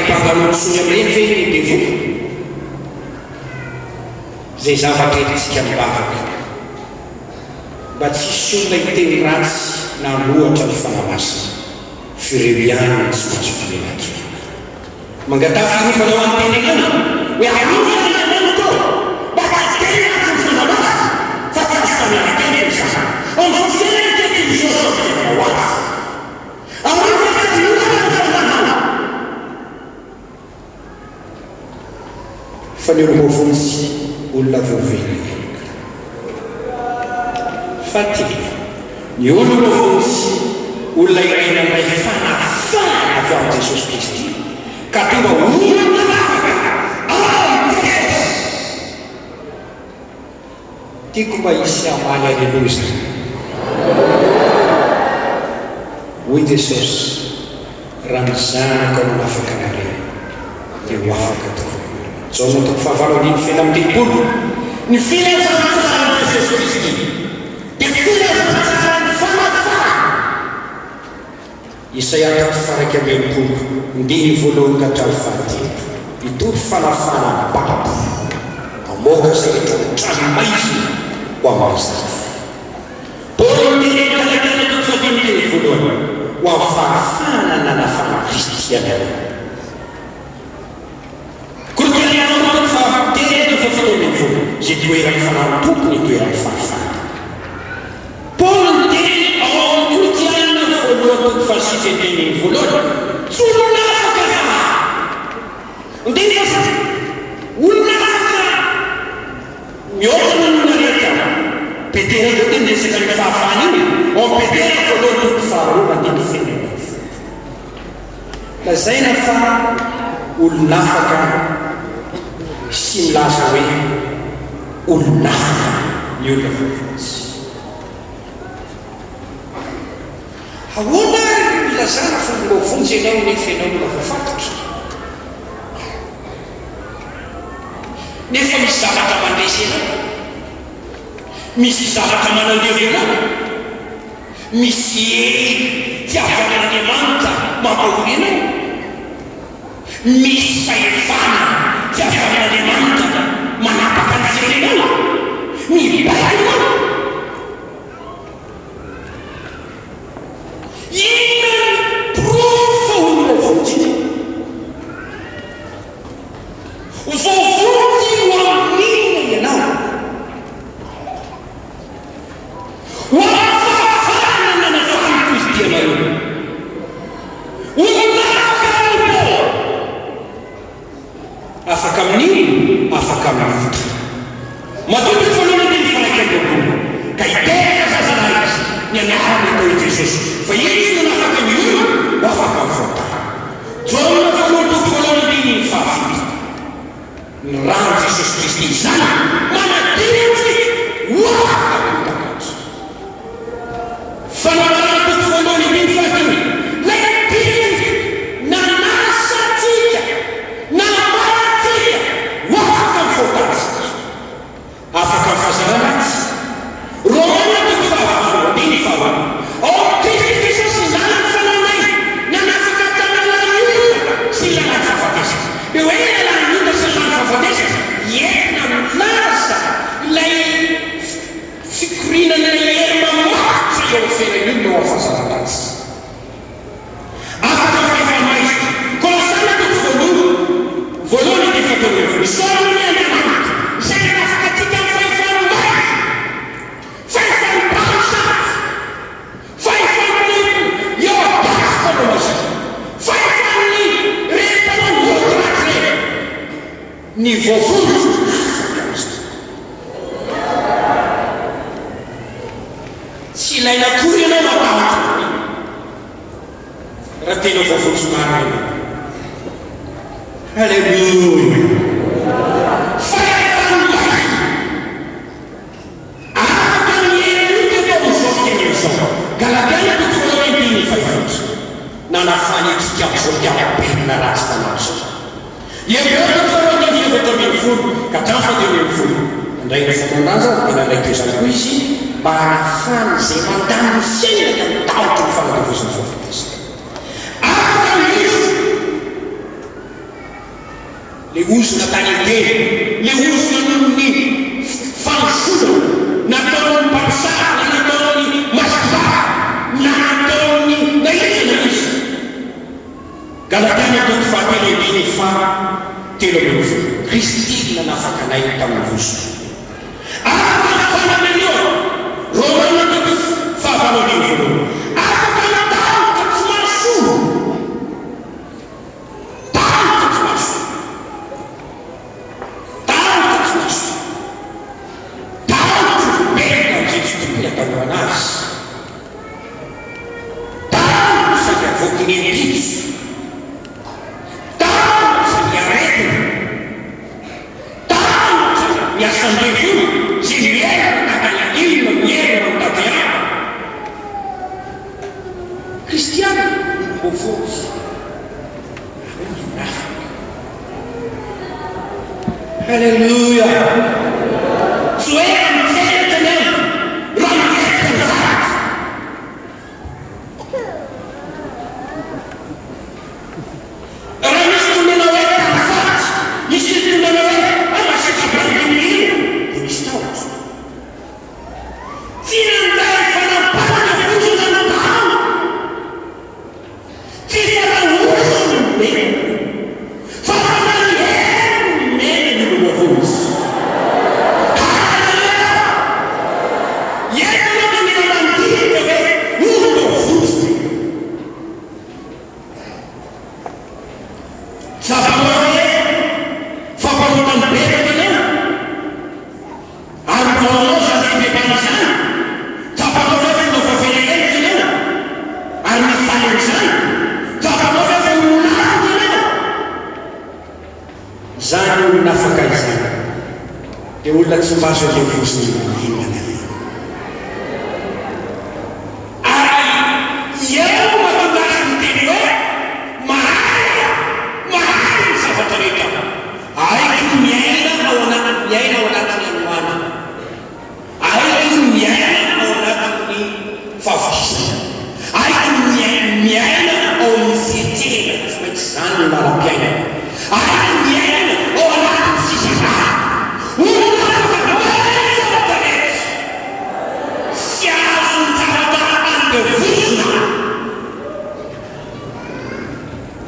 hiampanga anao intsony amin'ireny ve ny devoly? Izay zavatra entintsika mivavaka. Mba tsy hisy olona hiteny ratsy na hanohatra ny Fanahy Masina, f'ireo ihany no tsy mahazo famelan-keloka. Mangataha fiarovana ho an'ny tenanao, hoe arovana Andriamanitra ô, mba tsy hiteny ratsy ny Fanahy Masina, fa tsy azo famelan-keloka izany. Amin'izao fiainana ankehitriny izao sy amin'ny fiainana ho avy. Arovana tsy hanohatra ny Fanahinao. Fa ny olom-boavonjy olona voavela heloka. Fahatelo, ny olom-boavonjy olona iray nandray fanafahana avy amin'i Jesosy Kristy ka tonga olona afaka ao amin'i Jesosy. Tiako mba hisy hamaly aleloia izany. Hoy Jesosy, Raha ny Zanako no manafaka anareo, dia ho afaka tokoa ianareo. Jaona toko fahavalo andininy 36. Ny filazantsaran'i Jesosy Kristy dia filazantsaran'ny fanafahana. Isaia toko faha-61, andininy voalohany ka hatramin'ny fahatelo, Hitory fanafahana ny babo, hamoaka izay rehetra ao an-tranomaizina ho amin'ny mazava. Paoly niteny amin'ny Galatiana toko fahadimy andininy voalohany, Ho amin'ny fahafahana nanafahan'i Kristy anareo. Korintiana faharoa toko fahatelo toko faha-17, Izay toeran'ny Fanahin'ny Tompo no itoeran'ny fahafahana. Paoly niteny ao amin'ny Korintiana voalohany toko fahasivy andininy voalohany, Tsy olona afaka fa Andininy fahasivy, olona afaka mihoatra noho ny olona rehetra. Petera indray dia miresaka an'io fahafahana io ao amin'ny Petera voalohany toko faharoa andininy fahenina 12. Lazaina fa olon'afaka sy milaza hoe olon'afaka ny olona voavonjy. Ahoana ary no ilazana fa olom-boavonjy ianao nefa ianao mbola voafatotra? Nefa misy zavatra mandresy anao? Misy zavatra manandevo anao? Misy hery tsy avy amin'Andriamanitra mampahory anao. Misy fahefana tsy avy amin'Andriamanitra manapaka ny fiainanao. Mibaiko anao. Inona ny porofo fa olona voavonjy? Voavonjy ho amin'inona ianao? Ho amin'ny fahafahana nanafahan'i Kristy anareo. Olona afaka amin'ny Paoly. Afaka amin'inona? Afaka amin'ny ota. Matoa toko voalohany andininy faha-21, Ka hiteraka zazalahy izy, ny anarany hatao hoe Jesosy, fa izy no nanafaka ny olona ho afaka amin'ny fahotana. Jaona voalohany toko voalohany andininy fahafito. Ny ran'i Jesosy Kristy izany manadio antsika ho afaka amin'ny ota rehetra. Fanambarana toko voalohany andininy fahadimy, Ilay tia antsika, nanasa antsika, nambara antsika ho afaka amin'ny fahotantsika. Afaka amin'ny fahazarana ratsy. Romana toko fahavalo andininy faharoa. Ao amin'i Kristy Jesosy ny lalan'ny fananay, nanafaka tamin'ny lalàn'ny ota sy ny lalàn'ny fahafatesana. Dia hoe lalàn'ny ota sy ny lalàn'ny fahafatesana, entina milaza ilay fikorianan'ilay hery mamatotra eo amin'ny fiainan'ny olona ao amin'ny fahazaran-dratsy. Afaka ny fahefa-maizina. Kolosana toko voalohany, voalohany andininy fahatelo 12. Isaorana anie Andriamanitra, izay nanafaka antsika amin'ny fahefan'ny maizina, fahefan'ny mpamosavy, fahefan'ny eo an-dasy mpanao mazia, fahefan'ny reny mpanao ody ratsy ireny. Ny voavonjy afaka amin'izany. Tsy ilaina akory ianao matahotra an'io raha tena voavonjy marina ianao. Haleloia! Fahefan'ny maizina. Afaka ny herin'io teto amin'izao fiainana izao. Galatiana toko voalohany andininy fahefatra. Nanafany antsika amin'izao mpiara-belona ratsy fanahy izao. Hebreo toko faharoa andininy faha-14 ka hatramin'ny faha-15. Nandray ny fomban-danja dia nandray toy izany koa izy mba hanafany izay mandany ny fiainany amin'ny tahotry ny fanandevozan'ny fahafatesana. Afaka ny izy. Ilay ozona tany Edena, ilay ozona noho ny fandrosoana nataon'ny mpamosavy na nataon'ny masombavy na nataon'ny na iza na iza. Galatiana toko fahatelo andininy faha 13, Kristy no nanafaka anay tamin'ny ozona. Afaka ny fanamelohana, Romana toko fahavalo ambin'ny voalohany. Afaka ny tahotra tsy mahasoa. Tahotra tsy mahasoa. Tahotra tsy mahasoa. Tahotra olombelona amin'izay tsy tokony hatahorana azy. Tahotra ny avoaky ny ampitso. Tahotra ny aretina. Tahotra ny asan-devoly izay mierona tahaka ny alina, mierona mitady rano. Kristiana olom-boavonjy ary olon'afaka. Haleloia! Tsy hoe raha mitselatra ny andro, raha miresaka ny zavatra. Raha misy tononana hoe tarafaty, misy tononana hoe masiaka be ny io, dia misy tahotra. Tsy nandray fanampahana fotsiny ny tany. Tsy fanahorana no nomena, fa fanahy hery no nomena ny olom-boavonjy. Haleloia! Eto aloha dia mila mandinika hoe olom-boavonjy ve? Tsapanao ve fa mpanota nibebaka ianao? Ary mbola manao izany fibebahana izany? Tsapanao ve fa nanao fahavelelehitra ianao ary mifaly amin'izany? Tsapanao ve fa olona afaka ianao? Izany olona afaka izany dia olona tsy mba azo andevozina na inona na inona. Ary eo no mahatonga azy miteny hoe, Mahay aho, mahay ny zavatra rehetra aho. Haiko ny miaina ao anatin'ny miaina ao anatin'ny hanoanana. Haiko ny miaina ao anatin'ny fahavokisana. Haiko ny miaina ao amin'ny fihetehana, tsy maintsy izany no lalam-piainana. Haiko ny miaina ao anatin'ny fizarana. Olona afaka mahay ny zavatra rehetra. Tsy azon-javatra andevozina.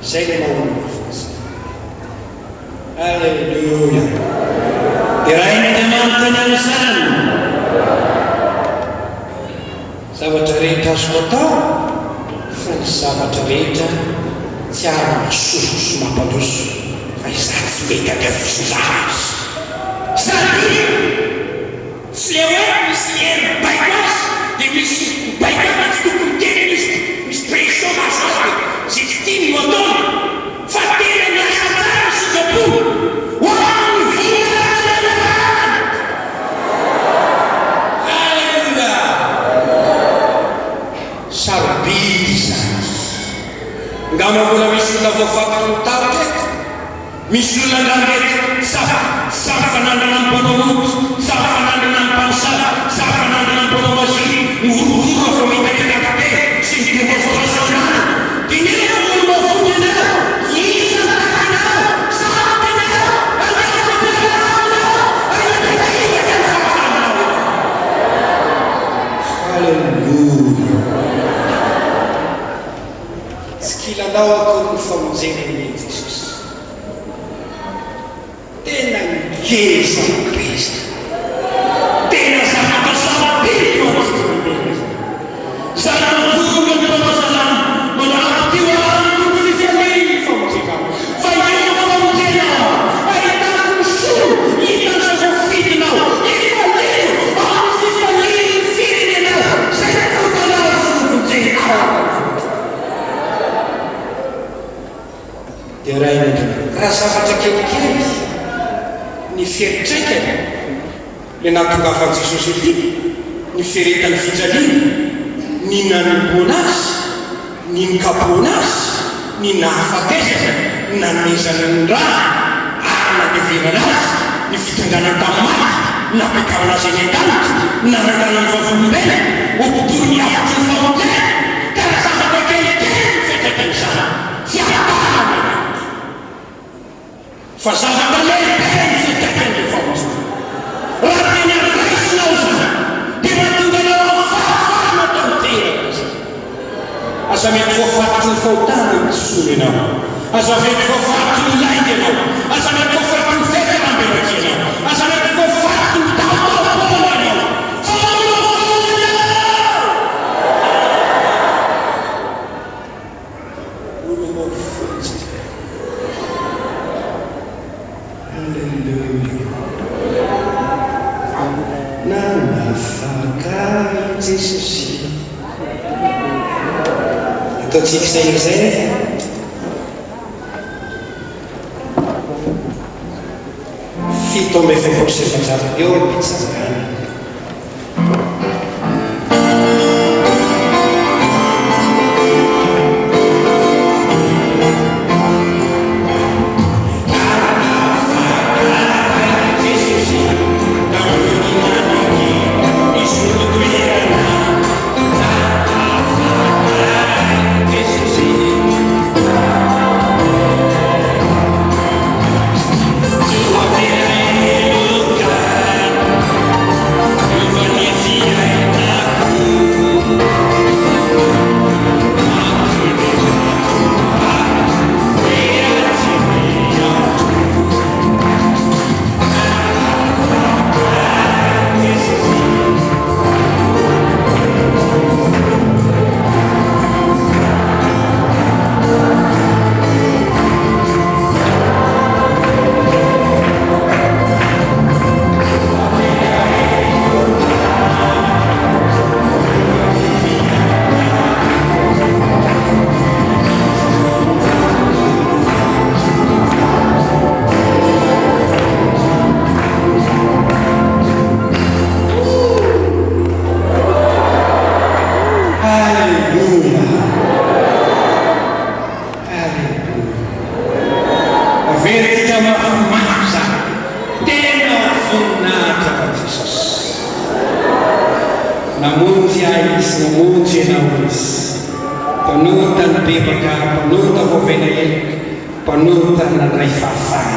Izay ilay maha olona fotsiny. Aleloia! Deraina Andriamanitra ny amin'izany. Zavatra rehetra azoko atao fa ny zavatra rehetra tsy ary mahasoa sy mampandroso fa izaho tsy mety andevozin-javatra. Sady Tsy le hoe misy hery mibaiko azy dia misy mibaiko azy fa tsy tokony miteny izy, misy pression mahazo azy dia izay tsy tiany no ataony fa tena miasa tsara ny sitrapony ho amin'ny voninahitr'Andriamanitra. Alléluia! Sarobidy izany. Ngamba mbola misy olona voafatotry ny tahotra eto? Misy olona angamba eto safa safa fanandrana ny mpanao ody, safa fanandrana ny mpamosavy, safa fanandrana ny mpanao magie, mihorohoro raha vao mahita be sy ny démonstration an'anana. Diniho fa olom-boavonjy ianao, iza no takanao? Sarotra ianao, angaha tsy ampianarina ianao, ary mety hahitaka ny fahafahanao ianao. Haleloia! Tsy kilalao akory ny famonjena nomen'i Jesosy. Tena ngeza be izany. Tena zavatra sarobidy eo amin'ny olombelona izany. Izany mahatonga ny mpanao salamo manao ampitio ahy ny Tompo fifaliany ny famonjenao. Fa eo ny famonjenao, ahitako ny soa hitan'izay voafidinao. Ifaliako amin'ny fifalian'ny firenenao izay nafotanao sy novonjenao. Deraina Andriamanitra. Raha zavatra kelikely ny fiantraikany ilay nahatongavan'i Jesosy ety, ny fiaretan'ny fijaliana, ny nanomboana Azy, ny nikapohana Azy, ny nahafatesany, ny nanomezana ny rany ary nandevenana Azy, ny fitsanganany tamin'ny maty, ny nampiakarana Azy any an-danitra, ny nananganany vavolombelona ho mpitory ny hafatry ny famonjena, ka raha zavatra kelikely ny fiantraikan'izany, Tsy adala Andriamanitra. Fa zavatra lehibe ny fiantraikan'ilay famonjena. Raha tena raisinao izany, dia mahatonga anao amin'ny fahafahana tanteraka izany. Aza mety voafaritry ny fahotana intsony ianao. Aza mety voafaritry ny lainga ianao. Aza mety voafaritry ny fiakarambelatsihy ianao. Aza mety voafaritry ny tahotaho-poana ianao. Fa olom-baovao ianao! Olom-baovao isika. Alléluia. Nanafaka ahy Jesosy. Ataontsika izay amin'izay e. 447 eo am-pitsanganana. Aleloia! Aleloia! Averintsika mafimafy izany. Tena voninahitra ho an'i Jesosy. Namonjy ahy Izy, namonjy ianao Izy. Mpanota nibebaka, mpanota voavela heloka, mpanota nandray fahafahana.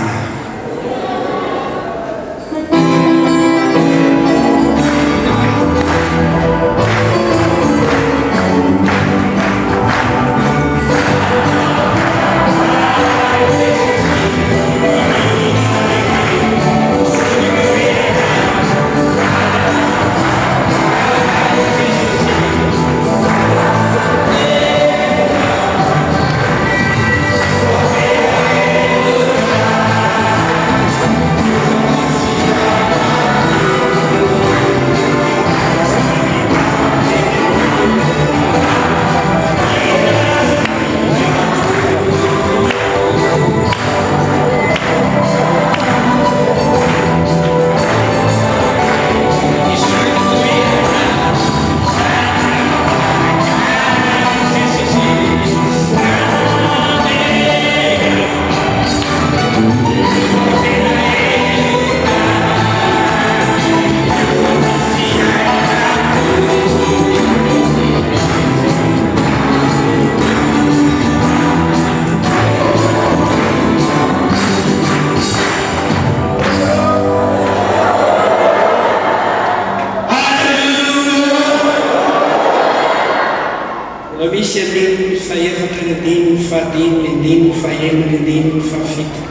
Mbola misy andininy fahefatra ny andininy fahadimy ny andininy fahenina ny andininy fahafito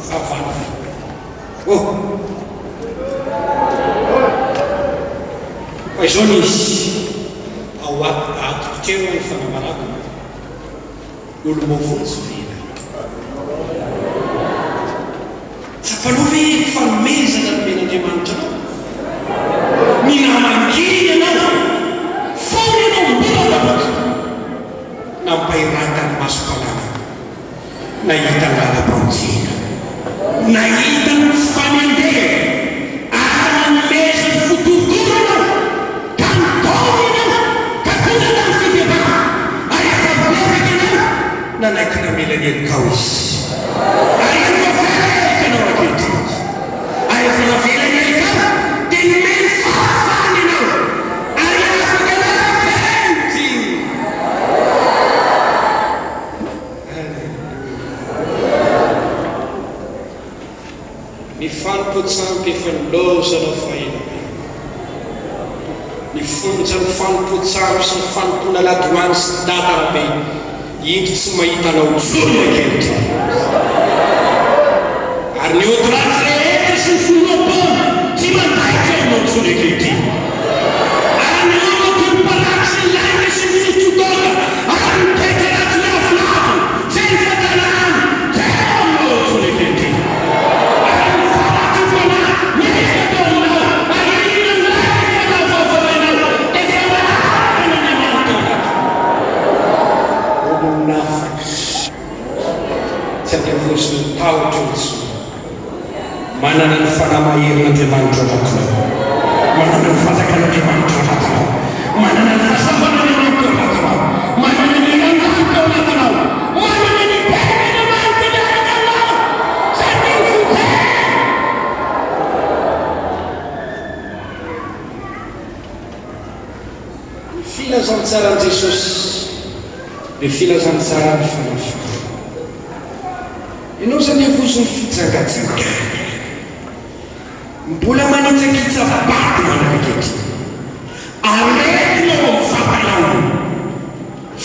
fahavalo. Oh! Fa izao ny izy, ao atiko teo ny fanambarako, olom-boavonjy ve ianareo? Tsapanao ve ny fanomezana nomen'Andriamanitra anao? Mila mangina ianao, fony ianao mbola mpanota, nampahiratan'ny masom-panahy. Nahita ny lalam-pamonjena, nahita ny fanendrena, ary nanomezany fo torotoro ianao, ka nitaona ianao, ka tonga tamin'ny fibebahana, ary efa nibebaka ianao, nanaiky namela ny helokao Izy, ary efa voavela ianao ankehitriny, ary efa navela ny helokao, dia nomeny fahafahana ianao, ary afaka nanaiky. Aleloia! Ny fanompoan-tsampy efa nilaozanao fahiny be. Ny fonjan'ny fanompoan-tsampy sy ny fanompoana ladoany sy dada rabe indro tsy mahita anao intsony ankehitriny. Ary ny ody ratsy rehetra sy ny finoanoam-poana tsy mandaitra aminao intsony ankehitriny. Ary ny olona toy ny mpanaky sy ny lainga sy ny fisotroan-toaka ary ny toetra ratsy miavonavona feno fankahalana tsy eo aminao intsony ankehitriny. Ary ny faharatsiam-panahy miezaka teo aminao ary inona no lainga efa navaovao ianao efa manaraka an'Andriamanitra ao anatinao. Olona afaka tsy andevozin'ny tahotra intsony. Manana ny Fanahy maherin'Andriamanitra ao anatinao. Manana ny fanjakan'Andriamanitra ao anatinao. Manana ny fahasoavan'Andriamanitra ao anatinao. Manana ny herin-danitra ao anatinao. Manana ny tenin'Andriamanitra miaraka aminao. Sady ny vonjena. Ny filazantsaran'i Jesosy dia filazantsaran'ny fanafahana. Ianao izany avozo ny fijangajangana. Mbola manitsakitsa-bady manankehitriny. Aretina ao amin'ny vatanao io.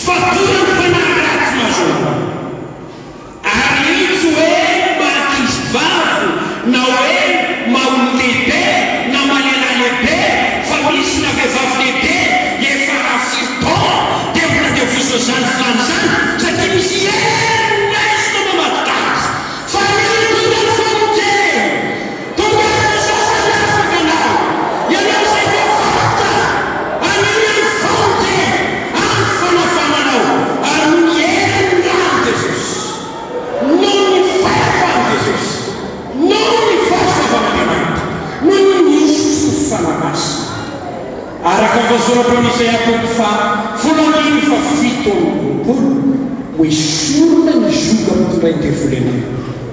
Fatoran'ny fanahy ratsy mahazo anao. Ary io tsy hoe maha ankizy vavy na hoe maha olon-dehibe na maha lehilahy lehibe fa misy na vehivavy lehibe efa firy taona dia mbola devozin'izany filàna izany satria misy hery maizina mamadika azy fa mitondra ny famonjena tonga Jesosy hanafaka anao ianao izay voafatotra anio ny andro famonjena andro fanafana anao ary noho ny herin'ny ran'i Jesosy noho ny fahefan'i Jesosy Noho ny fahasoavan'Andriamanitra, noho ny hosotry ny Fanahy Masina. Araka ny voasoratra ao amin'ny Isaia toko faha folo andininy faha 27, Ho esorina ny zioga mitondra ny devoly anao,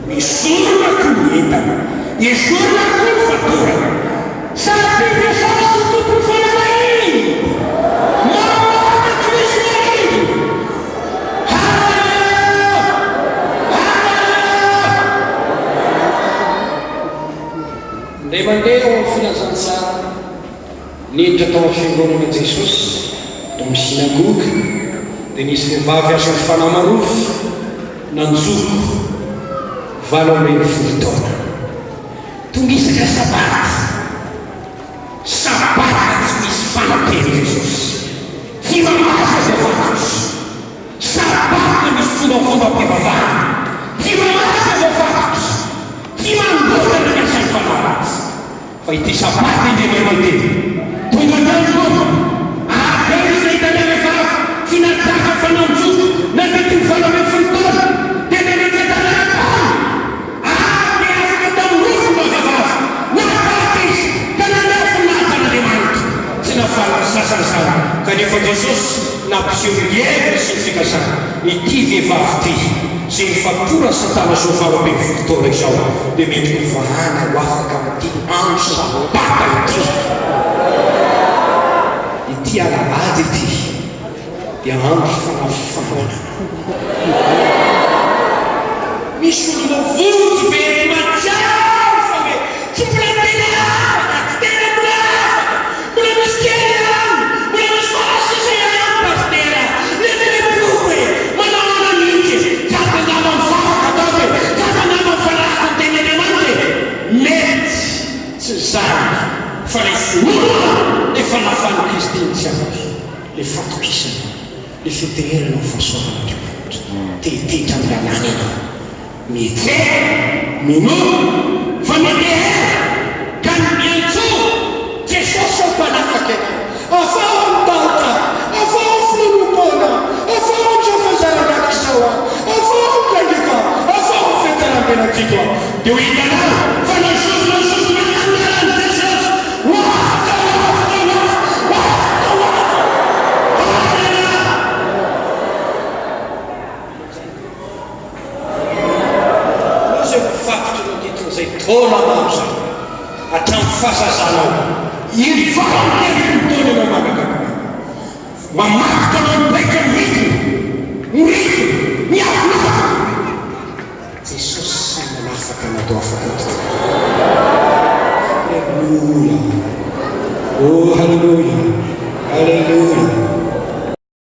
ho esorina koa ny entana, esorina koa ny fatorana. Sady Jesosy no Tompon'ny fanalahiny, mamoaka tsy misy marindrina. Haleloia! Haleloia! Indray mandeha ao amin'ny filazantsara, niditra tao amin'ny fiangonana Jesosy, tao amin'ny synagoga, dia nisy vehivavy azon'ny fanahy marofy nanjoko 18 taona. Tonga isaka sabata. Sabata tsy misy fanatena Jesosy. Tsy mamaly izay voafatotra. Sabata misy fombafombam-pivavahana. Tsy mamaly izay voafatotra. Tsy mandrodana ny asan'ny fanahy ratsy. Fa ity Sabata indray mandeha ity. Tonga teo ny Tompo. Ary teo izy nahita ilay vehivavy tsy nahazaka fa nanjoko nandritry ny 18 taona. Dia nametra-tanana taminy. Ary dia afaka tamin'ny nofony ilay vehivavy. Nahagaga izy, ka nandà voninahitra an'Andriamanitra. Tsy nahafaly ny sasany izany, kanefa Jesosy nampiseho ny heviny sy ny fikasany. Ity vehivavy ity, izay nifatoran'i Satana izao 18 taona izao, dia mety hovahana ho afaka amin'ity andro Sabata ity. Ity alahady ity dia andro fanafahana. Misy olona vonjy ve eto mahatsiaro fa hoe tsy mbola tena afaka, tsy tena mbola afaka, mbola misy kely ihany, mbola misy farasisa ihany Pasitera, le toe-poko e, manao ahoana mihitsy e, tsy afaka angamba mivavaka ataoko e, tsy afaka angamba mifanaraka amin'ny tenin'Andriamanitra e, mety tsy izany fa ilay finoana efa nahafahan'i Kristy ny tsy ampy, ilay fatokisana. Ny fiteherana ny fahasoavan'Andriamanitra. Te-hitetra amin'ny lalàna ianao. Mihetsiha, minoa, fa mandehana, ka miantsoa, Jesosy ô Mpanafaka ianao. Afaho amin'ny tahotra, afaho amin'ny finoanoam-poana, afaho amin'izao fahazaran-dratsy izao aho, afaho amin'ny laingako aho, afaho amin'ny fiantsaram-belatsiako aho. Dia ho hitanao fa na zovy na zovy miantso ny anaran'i Jesosy, ho afaka, ho afaka, ho afaka, ho afaka, ho afaka. Haleloia! Ianao izay voafatotra nandritran'izay taona maro izay, hatramin'ny fahazazanao, iny 38 taona ianao mandraka androany. Mamatotra anao ny paika ny ritme, ny ritme, ny avonavona. Jesosy no manafaka anao afaka tokoa. Haleloia! Oh, haleloia!